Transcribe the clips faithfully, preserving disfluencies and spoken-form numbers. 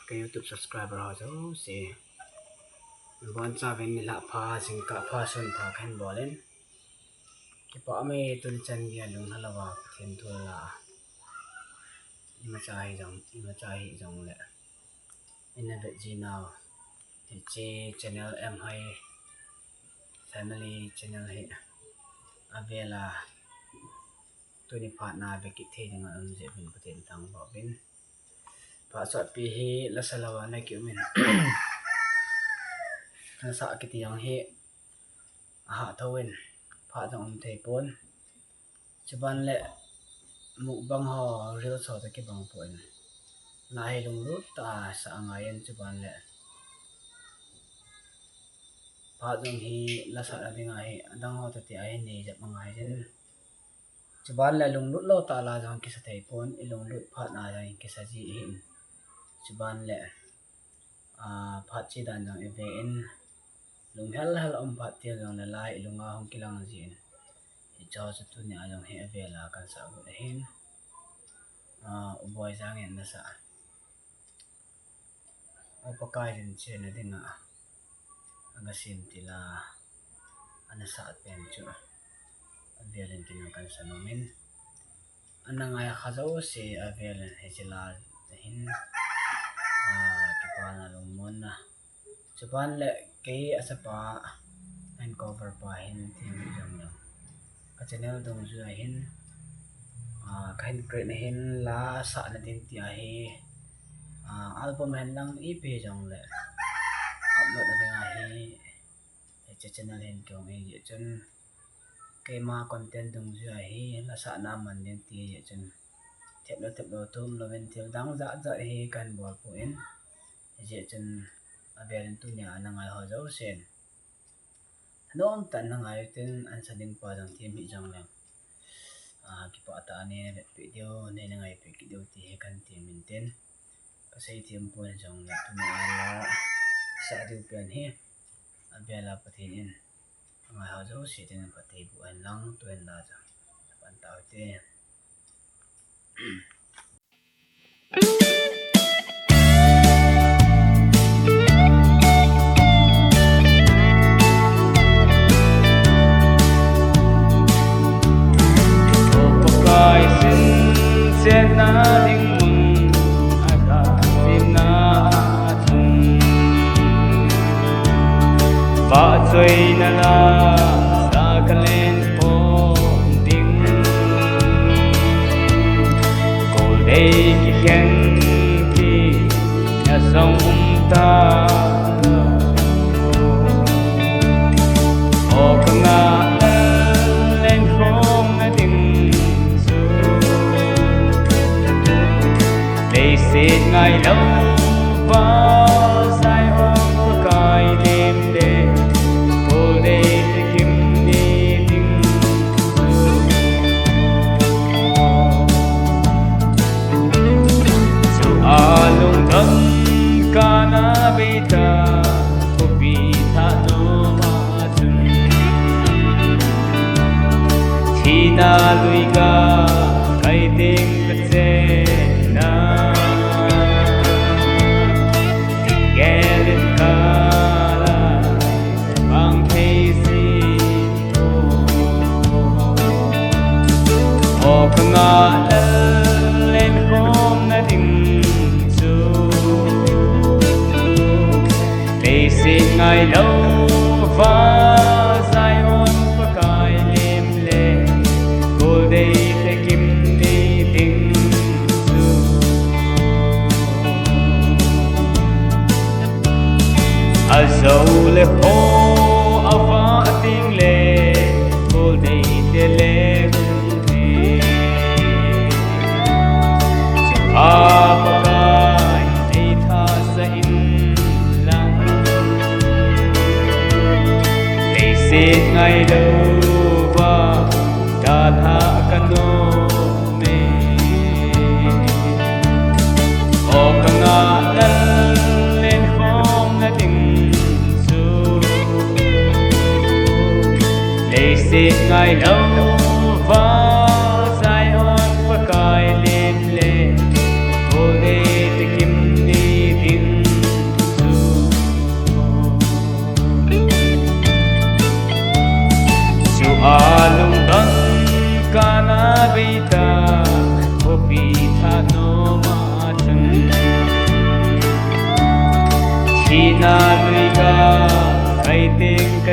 ka YouTube subscriber ho jouse. Nabonchauvin nilhah pha, jingkah pha, sun pha kahin bol in. Kipah e, tuni chan geiya lunglha louva Pathen thu la a, imacha hijong, imacha hijongle, ina vet jinau hiche channel M H I Family channel hi avel a tuni phat na ve kit thei dinga um jeh uvin Pathen thangvah uvin. Phat sotpi hi lasa louva ana kium in. Lasa kiti jong hi ahahthou in, phat jong um thei pon. Chuban le mukbang ho, reels ho toh kibang pon. La hi lunglut tah a sa angai in, chuban le phat jong hi lasahna dinga hi adang ho toh tia hi nei jep angai in. Chuban le lunglut lou tah la jong kisa thei pon, ilunglut phat na jong kisa ji ahin. Chuban le, ah, phat che dan jong ive in, lunghel hel um phat til jongle la hi ilunga hung kilang jin. Hicho chu tunia jong hi avel a kahin sah got ahin. Ah, U Boijang in ana sah. Upa Pakai lemchena dinga aga sem til a ana sah pen chu avel in tin kahin sa nom in. Ana ngai kha jouse avel in hiche la hin, ah, kipana lungmonna. Chuban le kei a chapa, ahin cover pa hin thim hih jongle, ka channel dungjuia hin, ah, kahin create na hin la sahna ding tia hi, ah, album hen lang ipi jongle upload na dinga hi, hiche channel hin kihong ahi jeh chun, keima content dungjuia hi la sahna man ding ti jeh chun, thep lou thep lou, thum louvin thil dang jat jat hi kahin bol pon. Hijeh chun avel in tunia ana ngai ho jousen thanom tah in ana ngai utin, ana sa ding pa jong thim hih jongle, ah, kipah tah a neina vetpeh diu, neina ngaipeh kit diu ti hi kahin temin tin, kasei them pon jongle tunia la sah diu pen hi avel a Pathen in angai ho jouse dingin phatthei boh hen lang, tuhin la chu pan tau hite. Pakai sinchenna ding mun aga simna a chun, vahchoina la sa kalen pon ding. Goldei kikhen ti na jong um ta. O kanga lalen khom na ding chu. Leiset ngailou va Zion Pakai lim le, goldei te kim ni ding. Chu a lungdon kana beita, khopi thah noma chun. Thina lui ga kai ding ka chena. Gelin kala bang thei si. O kanga lalen khom na ding chu. Leiset ngailou va Zion Pakai lim le, goldei te kim ni ding chu. Ajou le ho avah ding le, goldei te le gung ding. Chapa Pakai ei thah sah in lang. Leiset ngailou va dalha ka nom e. O kanga lalen khom na ding chu. Leiset ngailou va Zion Pakai lim le, goldei te kim ni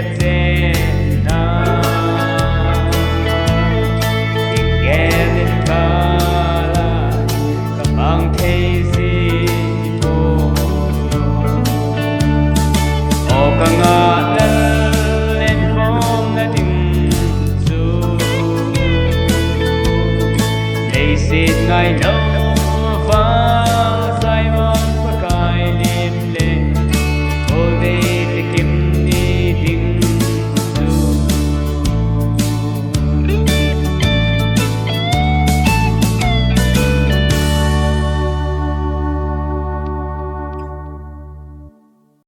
Chenna, i kei kala, ka pang thei si ko. O ka ngah lal en hom na ding chu. Leiset ngai lo